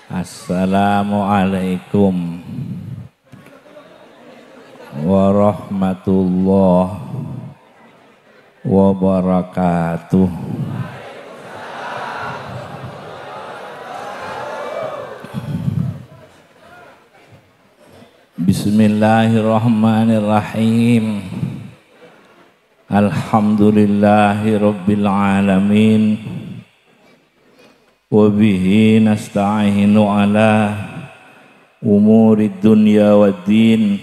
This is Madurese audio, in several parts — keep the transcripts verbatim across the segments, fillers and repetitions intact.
Assalamualaikum warahmatullahi wabarakatuh. Bismillahirrahmanirrahim. Alhamdulillahi rabbil alamin. Wa bihi nasta'inu ala umurid dunya waddin.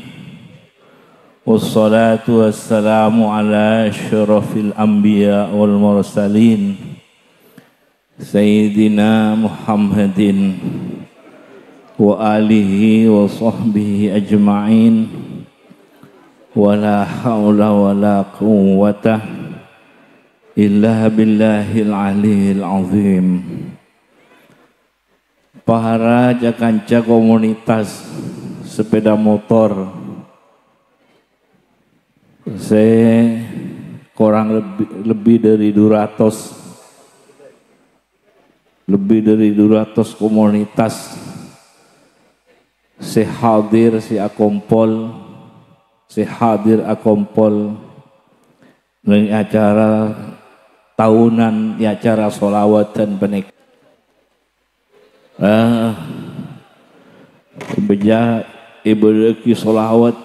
Wassalatu wassalamu ala asyrafil anbiya wal mursalin, Sayyidina Muhammadin wa alihi wa sahbihi ajma'in. Wa la haula wa la quwwata illa billahil aliyil azim. Para ca-kanca komunitas sepeda motor sè korang lebbi-, lebbi dâri du ratos, lebbi dâri du ratos komunitas sè hadir, sè akompol, sè hadir akompol neng acara tahunan, acara sholawatan panèka. Ah, bâjâ èbâdâ'aghi sholawat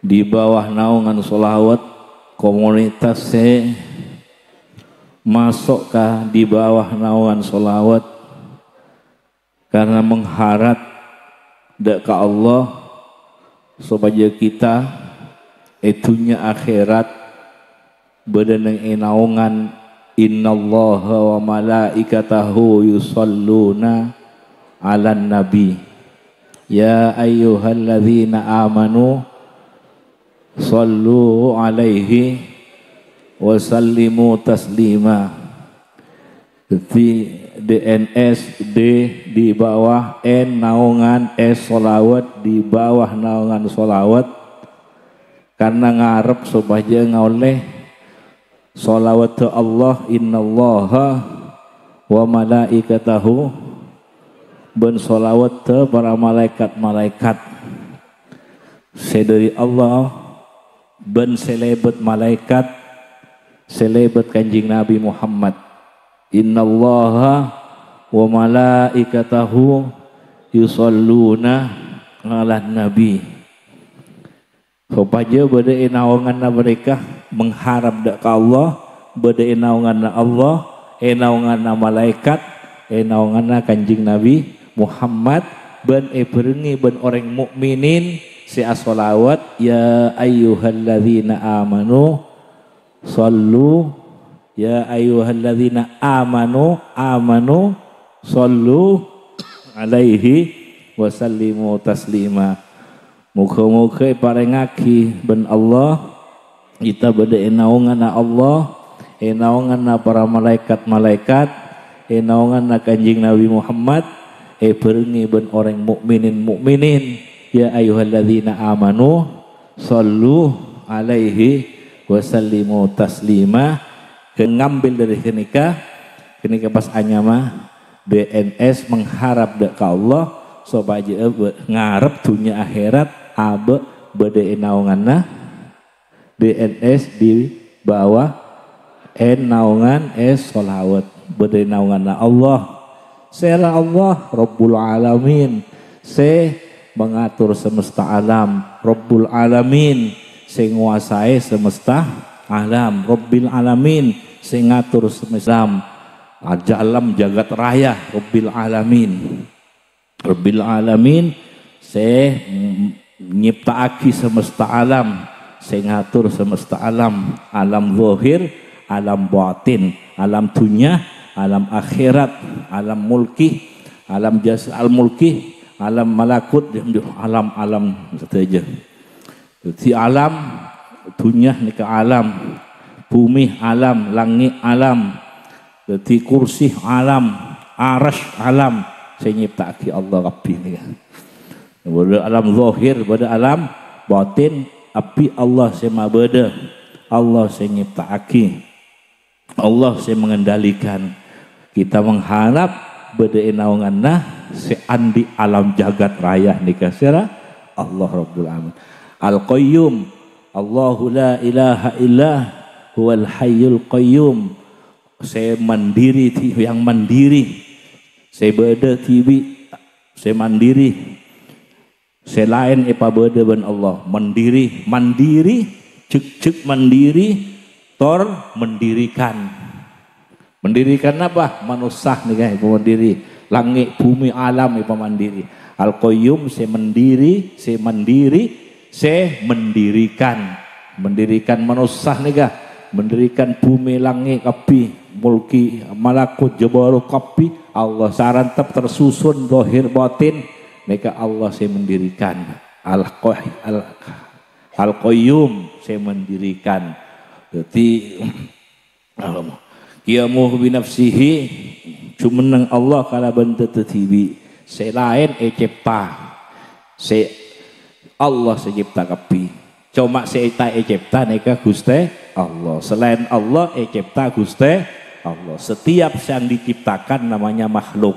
di bawah naongan sholawat komunitas sè maso' ka di bawah naongan sholawat karena mengharap dâ' ka Allah sopajâ kita è dhunnya akhèrat bâdâ neng è naongan, "Innallaha wa malaikatahu yusalluna 'alan nabi. Ya ayyuhalladzina amanu shallu 'alaihi wa sallimu taslima." Dhâddhi, D N S D di bawah N naongan S sholawat, di bawah naongan sholawat, karena ngarep sopajâ ngaollè sholawatta Allah, "Innallaha wa malaikatahu," bân sholawatta para malaèkat-malaèkat sè dâri Allah, bân sè lèbât malaèkat sè lèbât Kanjeng Nabi Muhammad. "Innallaha wa malaikatahu yusalluna 'alan nabi." Sopajâ bâdâ è naonganna mereka mengharap dâ' ka Allah, bâdâ è naonganna Allah, è naonganna malaèkat, è naonganna Kanjeng Nabi Muhammad, bân èbhârengngè bân orèng mukminin sè asholawat, "Ya ayyuhalladzina amanu shallu, ya ayyuhalladzina amanu, amanu, shallu 'alaihi wa sallimu taslima." Moghâ-moghâ èparèngaghi bân Allah, kita bâdâ è naonganna Allah, è naonganna para malaèkat-malaèkat, è naonganna Kanjeng Nabi Muhammad, èbhârengngè bân orèng mukminin-mukminin. "Ya ayyuhalladzina amanu, shallu 'alaihi wa sallimu taslima." Kè ngambil dâri ghânèka, ghânèka pas anyama D N S mengharap dâ' ka Allah, sopajâ bâ-, ngarep dhunnya akhèrat abâ' bâdâ è naonganna D N S di bawah N naongan S sholawat. Bâdâ è naonganna Allah. Sèra Allah, Rabbul Alamin, sè mangator semesta alam. Rabbul Alamin, sè ngowasaè semesta alam. Rabbil Alamin, sè ngator semesta alam. Aja alam jagat raya, Rabbil Alamin. Rabbil Alamin, sè, mm, nyipta'aghi semesta alam, sè ngator semesta alam, alam zahir, alam batin, alam dhunnya, alam akhèrat, alam mulki, alam jas-, al mulki, alam malakut, alam-alam sadhâjâ. Dhâddhi alam, dhunnya nèka alam, bhumè alam, langngè' alam, dhâddhi kursi alam, arasy alam, sè nyipta'aghi Allah kabbhi nèka. Bâdâ alam zahir, bâdâ alam batin, kabbhi Allah sè mabâdâ, Allah sè nyipta'aghi. Allah sè mengendalikan. Kita mengharap bâdâ è naonganna sè andi' alam jagat raya nèka sèra Allah Rabbul Alamin. Al-Qayyum, Allahu la ilaha illa huwal hayyul qayyum, sè mandiri, yang mandiri, sè bâdâ dhibi', sè mandiri. Sè laèn èpabâdâ bân Allah, mandiri, mandiri, jhek-jhek mandiri, tor mendirikan. Mendirikan napa? Manossa nèka èpamandiri. Langngè', bhumè, alam èpamandiri. Al-Qayyum sè mendiri, sè mandiri, sè mendirikan. Mendirikan manossa nèka, mendirikan bhumè, langngè' kabbhi, mulki, malakut, jabarut kabbhi, Allah sarantep tersusun, zahir, batin, nèka Allah sè mendirikan. Al-Qah-, Al-, Al-Qayyum sè mendirikan. Jadi, qiyamuhu binafsihi, jumenneng Allah kalabân dhâddhi dhibi'. Sè laèn ècèpta. Sè Allah sè nyèpta kabbhi. Coma sè ta' ècèpta nèka Ghustè Allah. Selain Allah ècèpta Ghustè Allah. Setiap yang diciptakan namanya makhluk.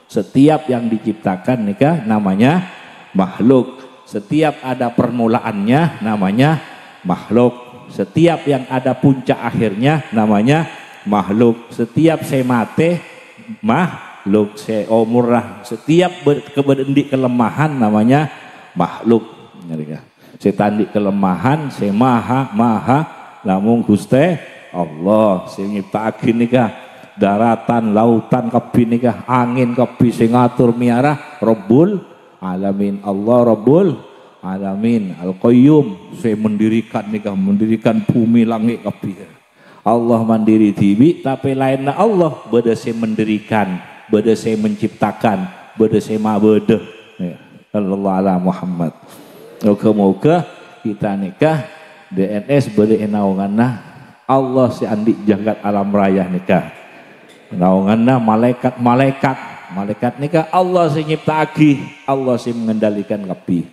Setiap yang diciptakan nèka namanya makhluk. Setiap ada permulaannya namanya makhluk. Setiap yang ada puncak akhirnya namanya makhluk. Setiap sè matè makhluk, sè omorra, setiap ber-, kebed-, andi' kelemahan namanya makhluk. Ngerti nggak? Sè ta' andi' kelemahan, sè maha, maha, namong Ghustè Allah sè nyèpta'aghi nèka, daratan, lautan kabbhi nèka, angèn kabbhi sè ngator mèyara, Rabbul Alamin. Allah Rabbul Alamin, Al-Qayyum, sè mendirikan nèka, mendirikan bhumè langngè' kabbhi. Allah mandiri dhibi', tapè laènna Allah bâdâ sè mendirikan, bâdâ sè menciptakan, bâdâ sè mabâdâ. Ya, sallallahu ala Muhammad. Moghâ-moghâ kita nèka D N S bâdâ è naonganna Allah sè andi' jagat alam raya nèka. Naonganna malaèkat-malaèkat. Malaèkat nèka Allah sè nyèpta'aghi, Allah sè mengendalikan kabbhi.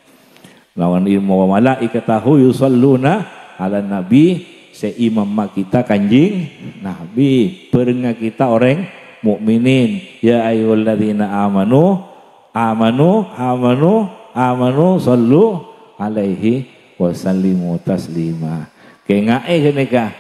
Lawan ilmu wa malaikatahu yusalluna ala nabi, sè imamma kita Kanjeng Nabi, bhârengnga kita orèng mukminin. Ya ayyuhalladzina amanu, amanu, amanu, amanu, sallu alaihi wa sallimu taslima. Kènga'è ghânèka,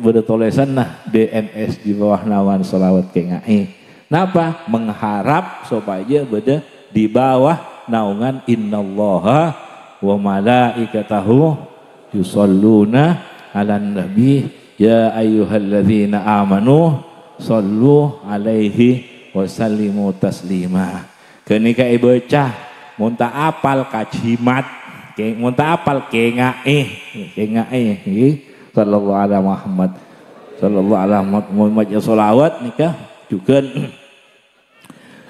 bâdâ tolèsanna D N S di bawah naungan shalawat kènga'è. Napa? Mengharap supaya bâdâ di bawah naungan innallaha wa malaikatahu yusalluna 'alan nabi, ya ayyuhalladzina amanu sallu 'alaihi wa sallimu taslima. Ghânèka èbâca, mon ta' apal kajimat, kè-, mon ta' apal kènga'è, kènga'è, ngghi. Sallallahu ala Muhammad. Sallallahu ala Muhammad. Mon maca shalawat nèka jhughân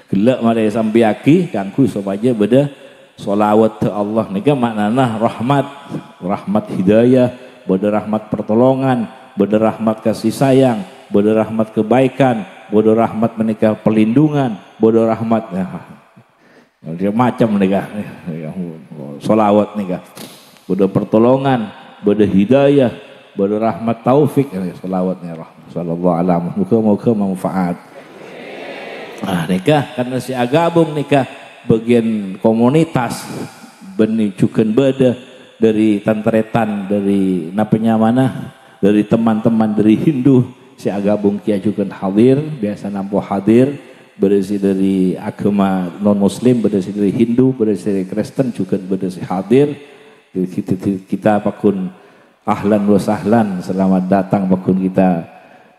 ghellâ' marè èsampèyaghi kaangghuy sopajâ bâdâ shalawat dâ' Allah. Nèka ma'nana rahmat, rahmat hidayah, bâdâ rahmat pertolongan, bâdâ rahmat kasih sayang, bâdâ rahmat kebaikan, bâdâ rahmat panèka perlindungan, bâdâ rahmat, ya, macam-macam nèka. Shalawat nèka. Bâdâ pertolongan, bâdâ hidayah, bâdâ rahmat taufik. Shalawat nèka rahmat. Sallallahu ala Muhammad. Moghâ-moghâ manfaat. Ah, nèka, karena sè aghâbung nèka bâgiyân komunitas, bânnè jhughân bâdâ dâri tan-tarètan, dâri napa nyamana, dâri teman-teman dâri Hindu sè aghâbung kèya jhughân hadir, biyasa nampo hadir, bâdâ sè dâri aghâma non-muslim, bâdâ sè dâri Hindu, bâdâ sè dâri Kristen, jhughân bâdâ sè hadir. Jadi, kita, kita pagghun ahlan wa sahlan, selamat datang pagghun kita.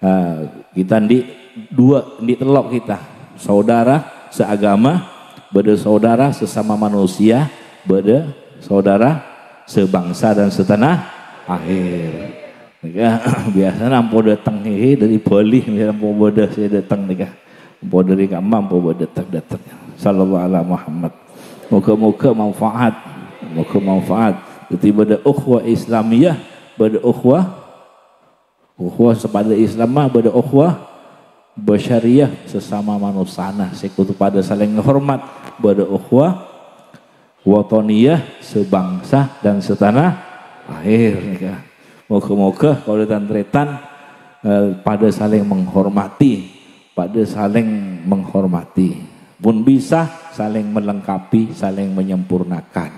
Eh, kita andi' dua, andi' tello' kita. Saudara seagama, bâdâ saudara sesama manusia, bâdâ saudara sebangsa dan setanah air. Nèka, biyasana ampo dâteng, eh, dâri Bali, ampo bâdâ sè dâteng nèka. Ampo dâri kamma, ampo bâdâ dâteng-dâteng. Sallallahu ala Muhammad. Moghâ-moghâ manfaat. Moghâ manfaat. Dhâddhi bâdâ ukhuwah Islamiyah, bâdâ ukhuwah, ukhuwah sapadâ Islam mah, bâdâ ukhuwah basyariyah, sesama manossana sè kodhu padâ salèng ngahormat, bâdâ ukhuwah wataniyah, sebangsa dan setanah air nèka. Moghâ-moghâ kaulâ tan-tarètan, eh, padâ salèng menghormati, Padâ saling menghormati. Mun bisa, saling melengkapi, saling menyempurnakan.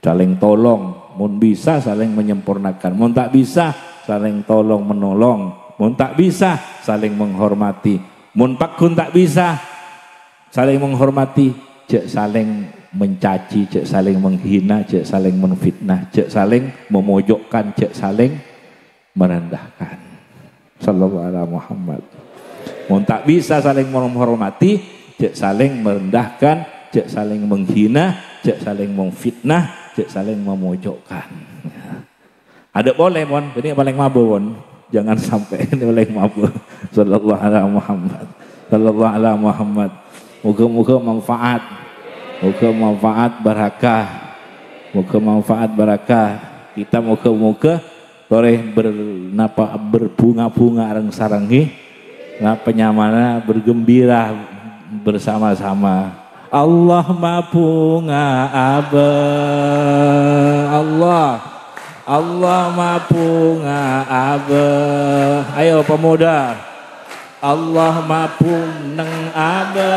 Saling tolong. Mun bisa, saling menyempurnakan. Mun ta' bisa, saling tolong menolong. Mun ta' bisa, saling menghormati. Mun pagghun ta' bisa, saling menghormati, jhâ' saling mencaci, jhâ' saling menghina, jhâ' saling menfitnah, jhâ' saling memojokkan, jhâ' saling merendahkan. Sallallahu ala Muhammad. Mun ta' bisa saling menghormati, jhâ' saling merendahkan, jhâ' saling menghina, jhâ' saling memfitnah, jhâ' saling memojokkan. Adâ' polè, pon. Ini palèng mabâ, pon. Jangan sampai ini palèng mabâ. Sallallahu ala Muhammad. Sallallahu ala Muhammad. Moga-moga manfaat. Moga manfaat barakah. Moga manfaat barakah. Kita moga-moga torè ber-, napa, berbunga-bunga reng-sareng, ngghi. Napa nyamana bergembira bersama-sama. Allah mabhunga abâ. Allah. Allah mabhunga abâ. Ayo, pemuda. Allah mabhuneng abâ.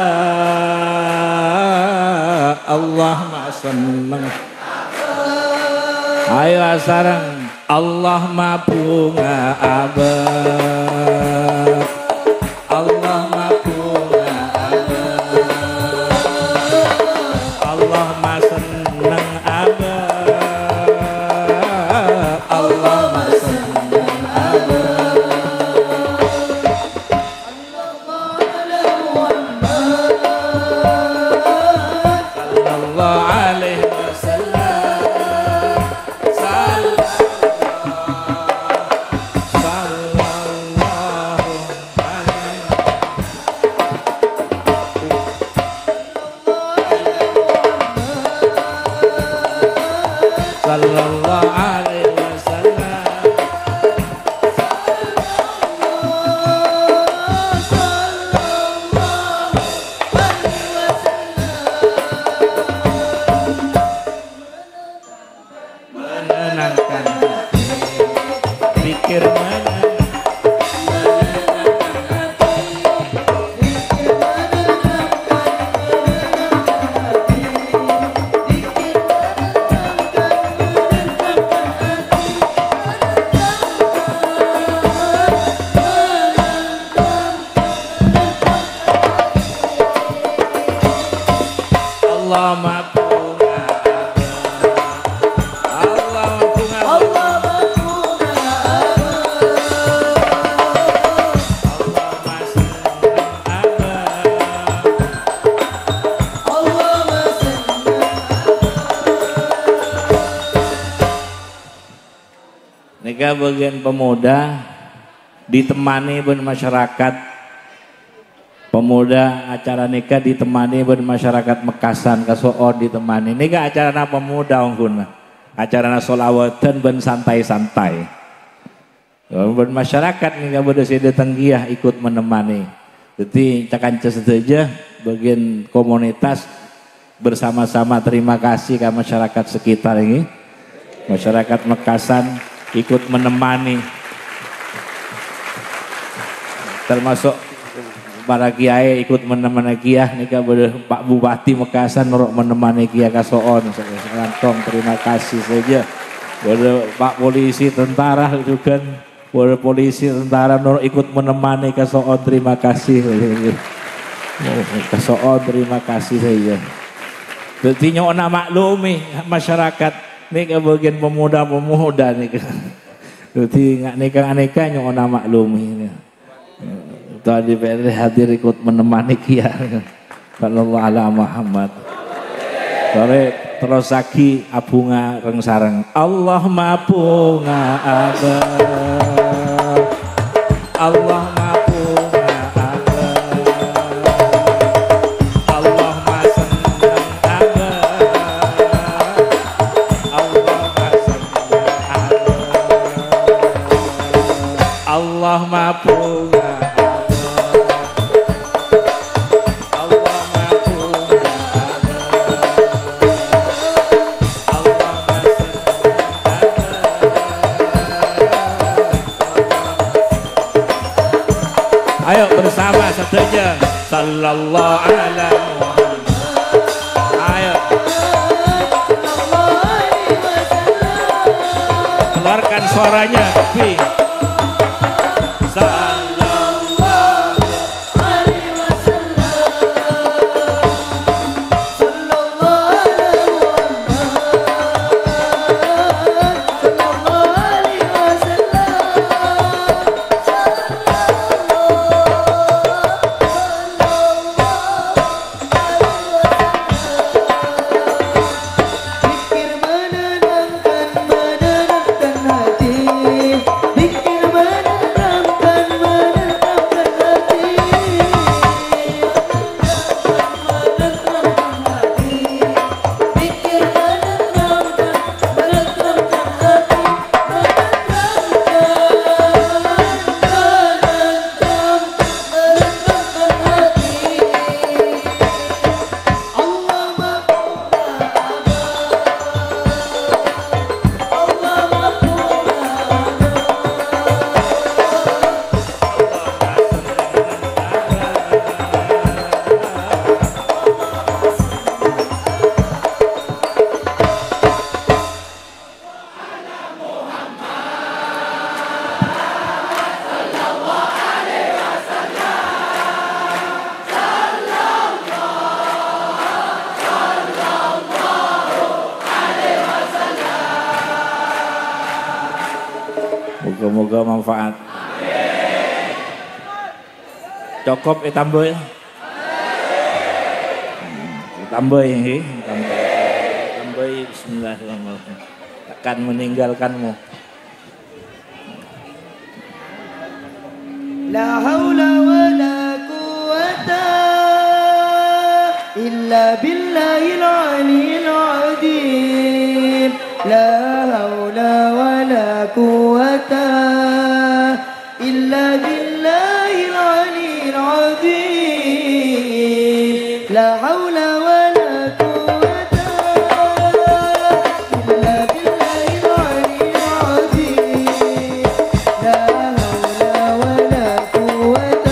Allah masenneng. Ayo asareng. Allah mabhunga abâ. Allah mabhunga abâ. Allah masenneng abâ. Allah masenneng abâ. Sallallahu alaihi wasallam. Sallallahu, sallallahu alaihi. Sallallahu alaihi wasallam. Menenangkan hati. Pikir menenangkan. Allah mabhunga. Allah mabhunga. Allah mabhunga. Allah masenneng abâ. Allah masenneng abâ. Nèka bâgiyân pemuda ditemani bân masyarakat. Pemuda acara nèka ditemani bân masyarakat Mekasan, kaso'on ditemani. Nèka acarana pemuda ongghuna. Acarana sholawatan bân santai-santai. Bân masyarakat nèka bâdâ sè dâteng kèya ikut menemani. Dhâddhi, ca-kanca sadhâjâ, bâgiyân komunitas bersama-sama terima kasih ka masyarakat sekitar ini. Masyarakat Mekasan ikut menemani. Termasuk para kiai ikut menemani kèya nèka bâdâ Pak Bupati Mekasan noro' menemani kèya kaso'on. Langkong terima kasih sadhâjâ. Bâdâ Pak Polisi, tentara jhughân. Polisi, tentara noro' ikut menemani kaso'on, terima kasih. Kaso'on, terima kasih sadhâjâ. Dhâddhi nyo'ona maklumi masyarakat nèka bâgiyân pemuda-pemuda nèka. Dhâddhi nga-, nèka-nèka nyo'ona maklumi. Ketua D P R hadir ikut menemani kèya. Sallallahu ala Muhammad. Torè terrossaghi abhunga reng-sareng. Allah mabhunga abâ. Allah mabhunga abâ. Allah masenneng abâ. Allah masenneng abâ. Allah mabhunga abâ. Ayo bersama sadhâjâ. Sallallahu ala Muhammad. Ayo. Keluarkan suaranya, Pi. Sallallahu alaihi wasallam. Sallallahu ala Muhammad. Sallallahu alaihi wasallam. Moga-moga manfaat. Cokop ètambâi? Ètambâi, ngghi. Ètambâi. Ètambâi. Bismillahirrahmanirrahim. Takkan meninggalkanmu. La haula wa la quwwata illa billahil aliyil azim. La haula wa la quwwata إلا بالله العلي العظيم. لا حول ولا قوة إلا بالله العلي العظيم. لا حول ولا قوة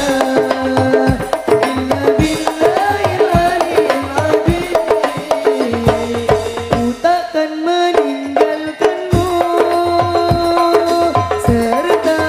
إلا بالله العلي العظيم. Ku takkan meninggalkanmu serta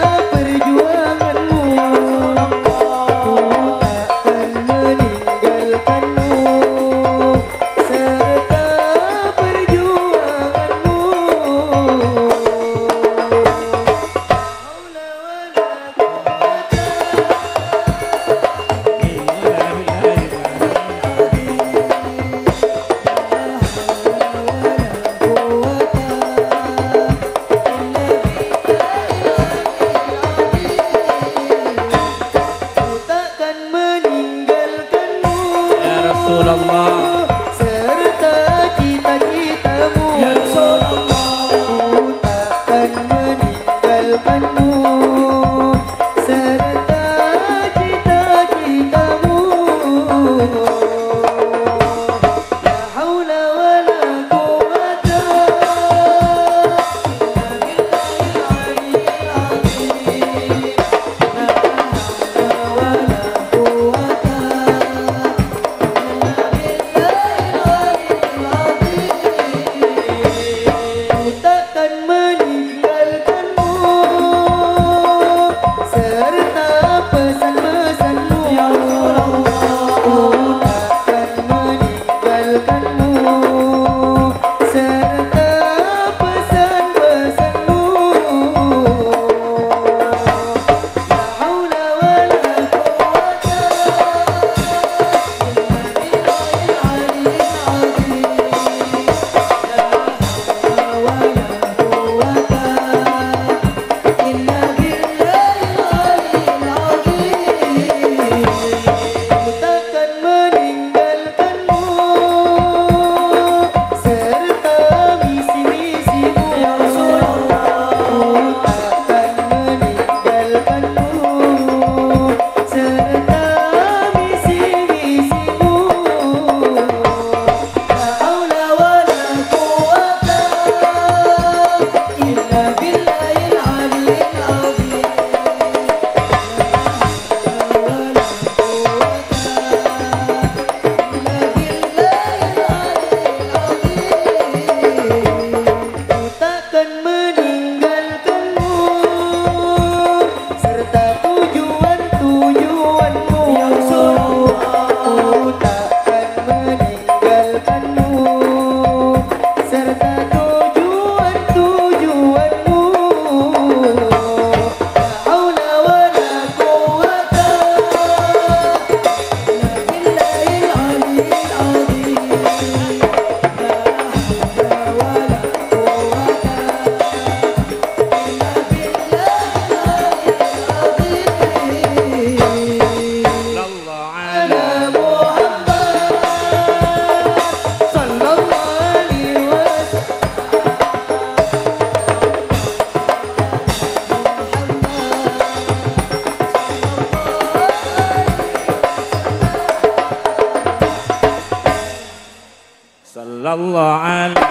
Allah alaihi.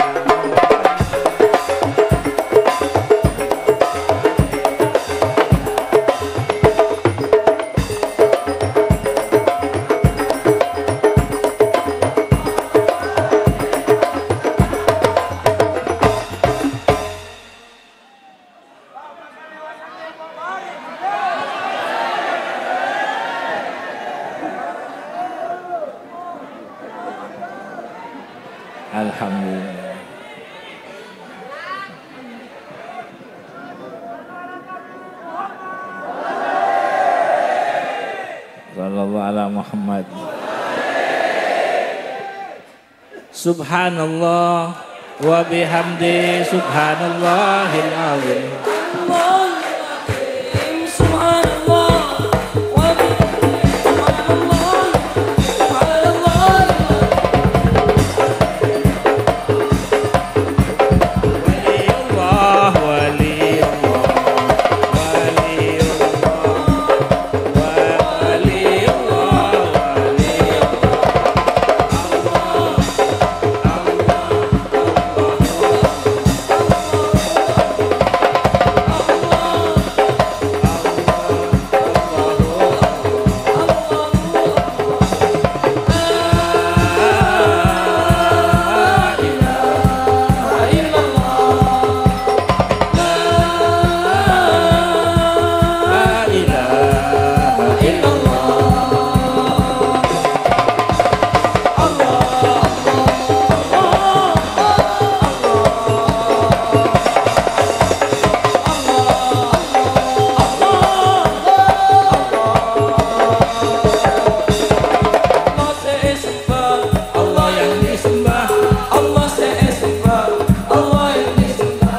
Alhamdulillah. Sallallahu ala Muhammad. Subhanallah wa bihamdi, subhanallahil azim. Subhanallah wa bihamdi, subhanallah, subhanallah. Waliyullah, waliyullah, waliyullah. Allah yang disembah, Allah sè èsembah, Allah yang disembah,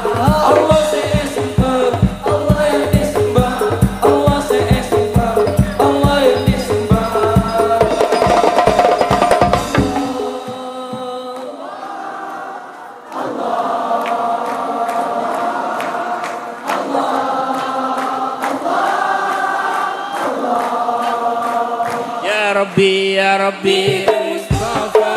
Allah sè èsembah, Allah yang disembah, Allah sè èsembah, Allah yang disembah. Ya Rabbi, ya Rabbi, Mustafa.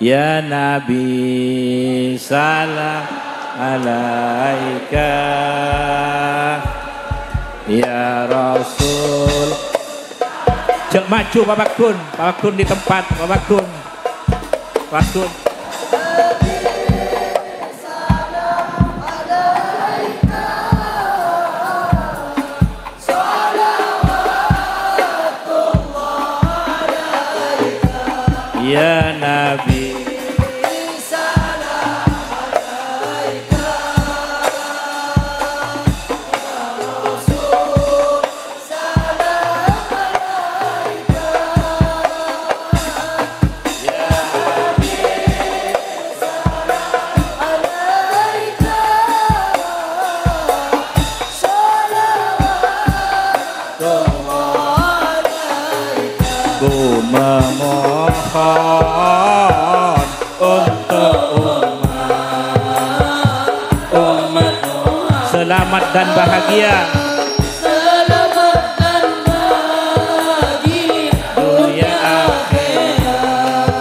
Ya Nabi, salam alaika. Ya Rasul. Jhâ' maju, Pak Bagun. Pak Bagun di tempat, Pak Bagun. Pak Bagun. Ya Nabi. Ku memohon untuk umat, umat. Selamat dan bahagia. Selamat dan bahagia. Dunia akhirat.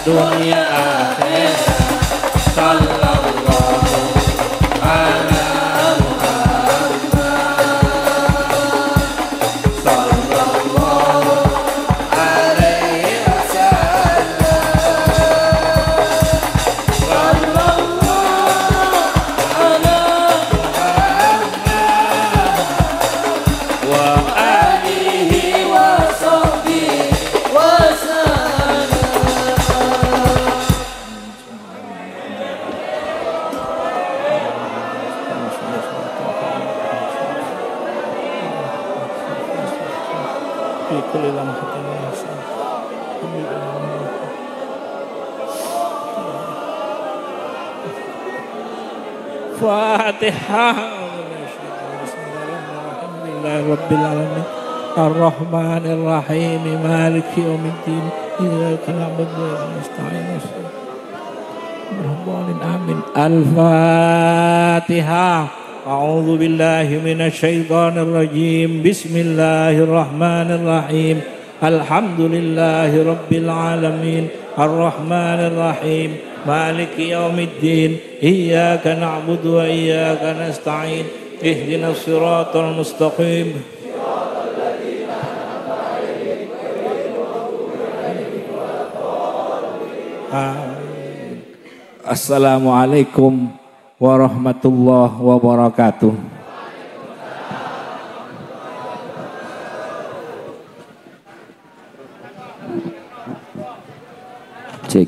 Dunia akhirat. Sallallahu ala Muhammad. Sallallahu alaihi wasallam. Fatihah. Alhamdulillahirabbil alamin. Arrahmanirrahim. Maliki yaumiddin. Iyyaka na'budu wa iyyaka nasta'in. Amin. Al-Fatihah. A'udzu billahi minasy syaithanir rajim. Bismillahirrahmanirrahim. Alhamdulillahi rabbil alamin. Arrahmanirrahim. Maliki yaumiddin. Iyyaka na'budu wa iyyaka nasta'in. Ihdinas siratal mustaqim. Amin. Assalamualaikum warahmatullahi wabarakatuh. Cek.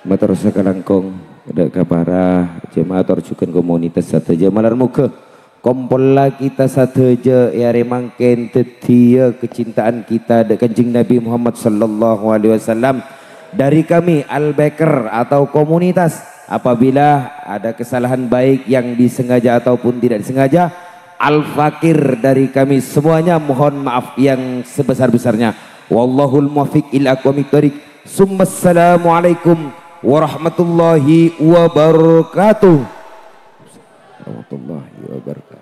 Mator sakalangkong, dâ' ka para jemaah tor jhughân komunitas sadhâjâ. Malar moghâ kompolla kita sadhâjâ è arè mangkèn dhâddhiyâ kecintaan kita dâ' Kanjeng Nabi Muhammad sallallahu alaihi wasallam. Dari kami, Al-Baker atau komunitas, apabila ada kesalahan baik yang disengaja ataupun tidak disengaja, Al-Fakir dari kami semuanya mohon maaf yang sebesar-besarnya. Wallahul muwaffiq ila aqwamit thoriq. Summa assalamualaikum warahmatullahi wabarakatuh. Warahmatullahi wabarakatuh.